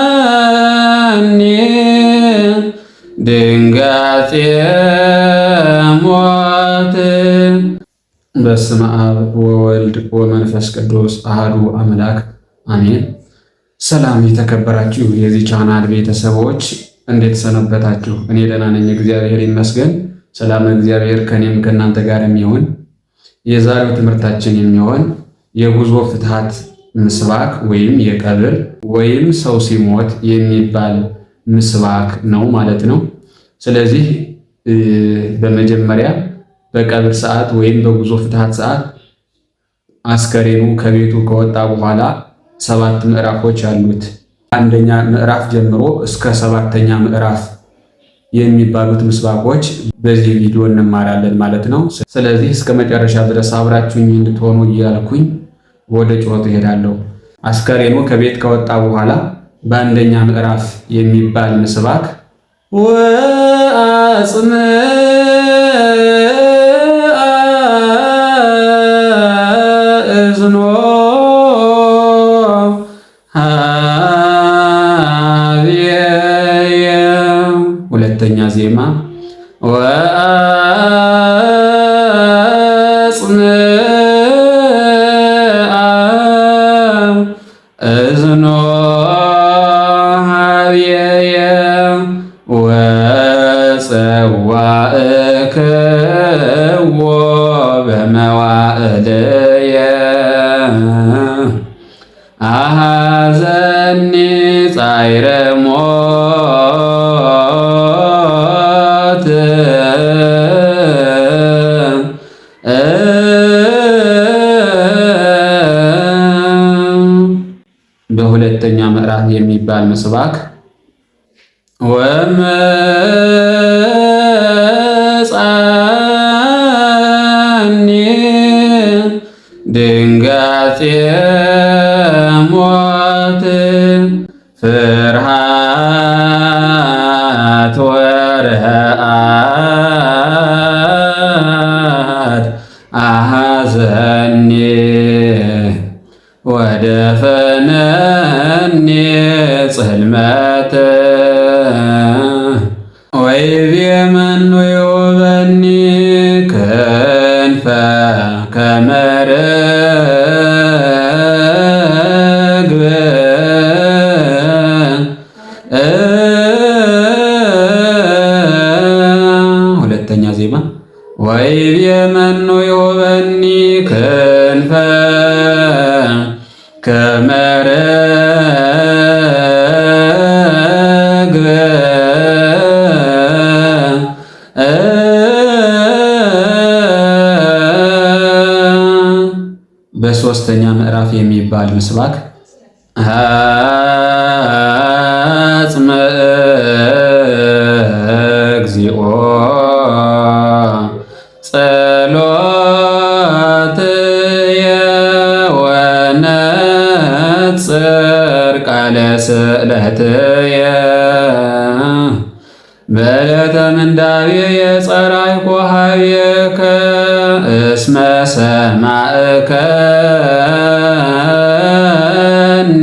ወመጻኒ ድንጋጼ ሞት። በስመ አብ ወወልድ ወመንፈስ ቅዱስ አሐዱ አምላክ አሜን። ሰላም የተከበራችሁ የዚህ ቻናል ቤተሰቦች፣ እንዴት ሰነበታችሁ? እኔ ደህና ነኝ፣ እግዚአብሔር ይመስገን። ሰላም እግዚአብሔር ከኔም ከእናንተ ጋር የሚሆን። የዛሬው ትምህርታችን የሚሆን የጉዞ ፍትሐት ምስባክ ወይም የቀብር ወይም ሰው ሲሞት የሚባል ምስባክ ነው ማለት ነው። ስለዚህ በመጀመሪያ በቀብር ሰዓት ወይም በጉዞ ፍትሐት ሰዓት አስከሬኑ ከቤቱ ከወጣ በኋላ ሰባት ምዕራፎች አሉት። አንደኛ ምዕራፍ ጀምሮ እስከ ሰባተኛ ምዕራፍ የሚባሉት ምስባኮች በዚህ ቪዲዮ እንማራለን ማለት ነው። ስለዚህ እስከ መጨረሻ ድረስ አብራችሁኝ እንድትሆኑ እያልኩኝ ወደ ጩኸቱ እሄዳለሁ። አስከሬኑ ከቤት ከወጣ በኋላ በአንደኛ ምዕራፍ የሚባል ምስባክ ወአጽም እዝኖ ሀብየ፣ ሁለተኛ ዜማ ወአጽም እዝኖ ሀብየ ወፀዋእክዎ በመዋዕልየ አሐዘኒ ጻዕረ ሞት። በሁለተኛ ምዕራፍ የሚባል ምስባክ ወመጻኒ ድንጋጼ ሞት ፍርሃት ወረአድ አሐዘኒ ወደፈነኒ ጽልመት ወይቤ መኑ ይሁበኒ ክንፈ ከመ ርግብ። ሁለተኛ ዜማ ወይቤ መኑ ይሁበኒ ክንፈ ከመ ርግብ። በሶስተኛ ምዕራፍ የሚባል ምስባክ አጽመ እግዚኦ ጸሎትየ ወነጽር ቃለ ስእለትየ በዕለተ ምንዳቤየ የጸራይኩ ኀቤከ እስመ ሰማዕከኒ።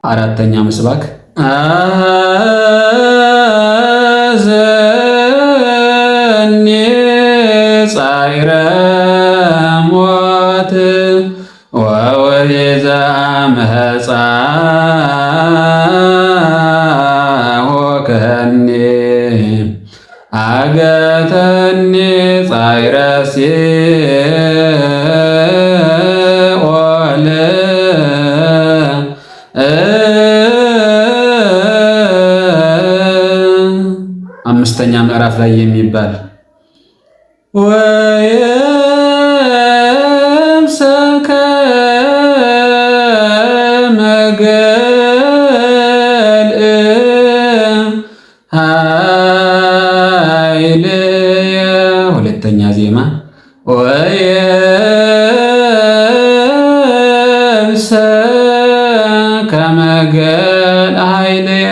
አራተኛ ምስባክ አሐዘኒ ጻዕረ ሞት ወወቤዛ መጻሆከኒ አገተኒ ጻዕረ ሲኦል። አምስተኛ ምዕራፍ ላይ የሚባል ወየብሰ ከመ ገልእ ኃይልየ፣ ሁለተኛ ዜማ ወየብሰ ከመ ገልእ ኃይልየ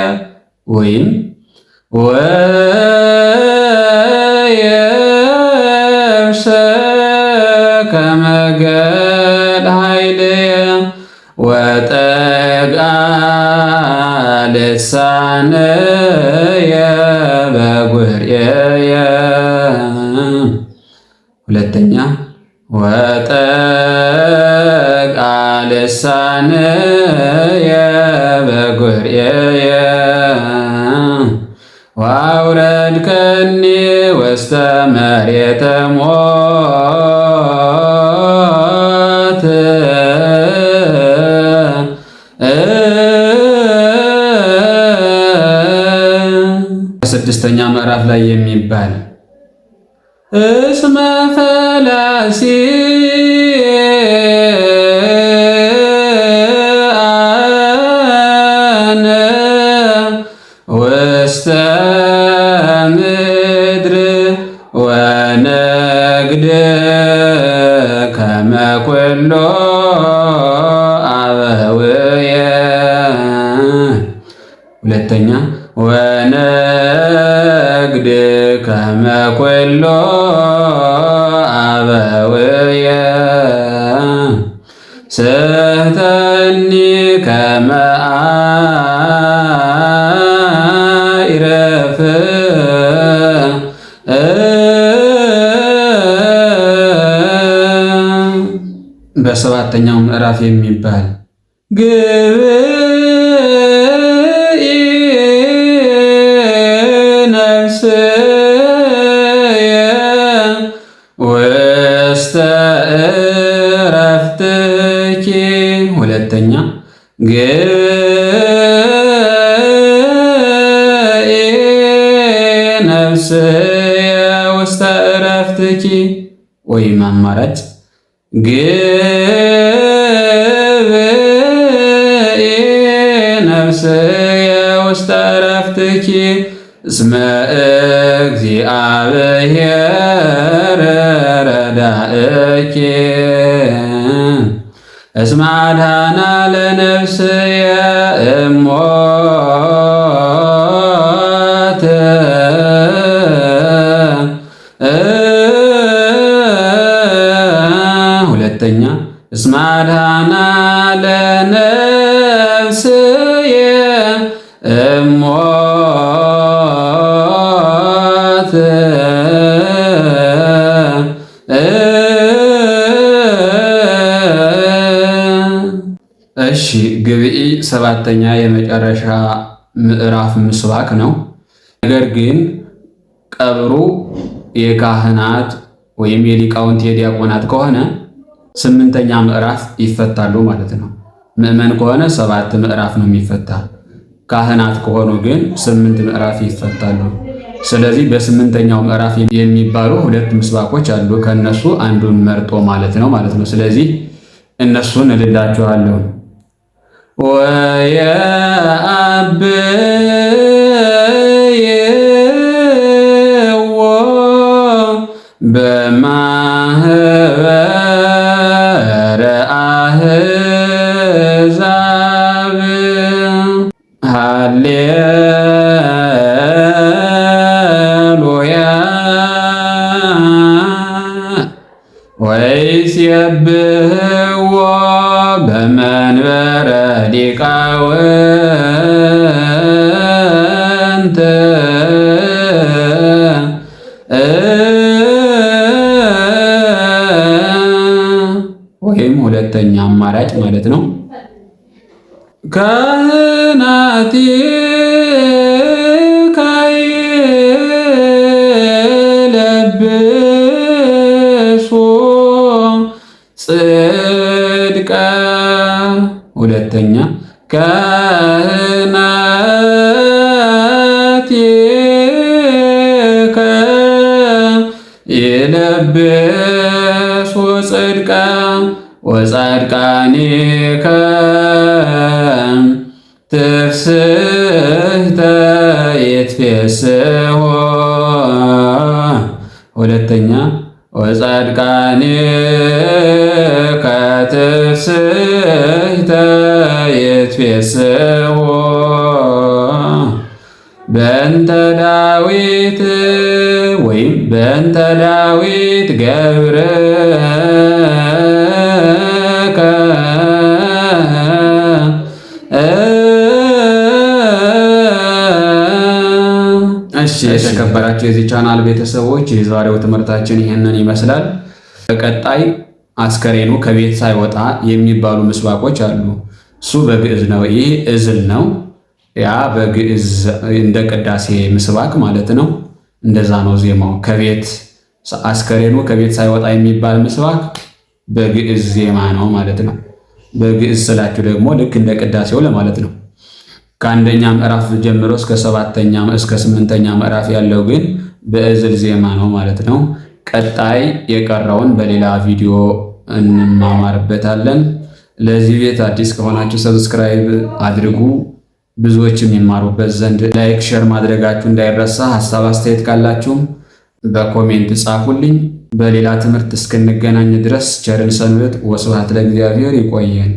ወይም ሁለተኛ ወጠቅዐ ልሳንየ በጉርዔየ ወአውረድከኒ ውስተ መሬተ ሞት። ስድስተኛ ምዕራፍ ላይ የሚባል እስመ ፈላሲ አነ ውስተ ምድር ወነግድ ከመ ኩሎ አበውየ። ሁለተኛ ወነግድ ከመ ኩሎ አበውየ ስሕተኒ ከመ አዕረፍ። በሰባተኛው ምዕራፍ የሚባል ግብኢ ነፍስየ ውስተ ዕረፍትኪ። ሁለተኛ ግብኢ ነፍስየ ውስተ ዕረፍትኪ ወይም አማራጭ ግብኢ ነፍስየ ውስተ ዕረፍትኪ እስመ እግዚአብሔር ረዳእኪ እስመ አድኀና ለነፍስየ እሞት። ሁለተኛ እስመ አድኀና ለነፍስየ እሞት። እሺ፣ ግብኢ ሰባተኛ የመጨረሻ ምዕራፍ ምስባክ ነው። ነገር ግን ቀብሩ የካህናት ወይም የሊቃውንት የዲያቆናት ከሆነ ስምንተኛ ምዕራፍ ይፈታሉ ማለት ነው። ምዕመን ከሆነ ሰባት ምዕራፍ ነው የሚፈታ። ካህናት ከሆኑ ግን ስምንት ምዕራፍ ይፈታሉ። ስለዚህ በስምንተኛው ምዕራፍ የሚባሉ ሁለት ምስባኮች አሉ። ከነሱ አንዱን መርጦ ማለት ነው። ስለዚህ እነሱን እልላችኋለሁ። ወየዐብይዎ በማህበረ አሕዛብ ሃሌሉያ ወይሴብሕዎ በመንበረ ሊቃውንት። ወይም ሁለተኛ አማራጭ ማለት ነው። ካህናቲከ ይለብሱ ጽድቀ። ሁለተኛ ካህናቲከ ይለብሱ ጽድቀ ወጻድቃኒከ ትፍስሕተ ይትፌስሖ። ሁለተኛ ወጻድቃኒከ ትፍስሕተ ይትፌስሖ በእንተ ዳዊት ወይም በእንተ ዳዊት ገብርከ። እሺ፣ የተከበራችሁ የዚህ ቻናል ቤተሰቦች፣ የዛሬው ትምህርታችን ይህንን ይመስላል። በቀጣይ አስከሬኑ ከቤት ሳይወጣ የሚባሉ ምስባኮች አሉ። እሱ በግዕዝ ነው። ይህ እዝል ነው። ያ በግዕዝ እንደ ቅዳሴ ምስባክ ማለት ነው። እንደዛ ነው ዜማው። ከቤት አስከሬኑ ከቤት ሳይወጣ የሚባል ምስባክ በግዕዝ ዜማ ነው ማለት ነው። በግዕዝ ስላችሁ ደግሞ ልክ እንደ ቅዳሴው ለማለት ነው። ከአንደኛ ምዕራፍ ጀምሮ እስከ ሰባተኛ እስከ ስምንተኛ ምዕራፍ ያለው ግን በእዝል ዜማ ነው ማለት ነው። ቀጣይ የቀረውን በሌላ ቪዲዮ እንማማርበታለን። ለዚህ ቤት አዲስ ከሆናችሁ subscribe አድርጉ፣ ብዙዎች የሚማሩበት ዘንድ like፣ share ማድረጋችሁ እንዳይረሳ። ሀሳብ አስተያየት ካላችሁም በ comment ጻፉልኝ። በሌላ ትምህርት እስክንገናኝ ድረስ ቸር እንሰንብት። ወስብሐት ለእግዚአብሔር። ይቆየን።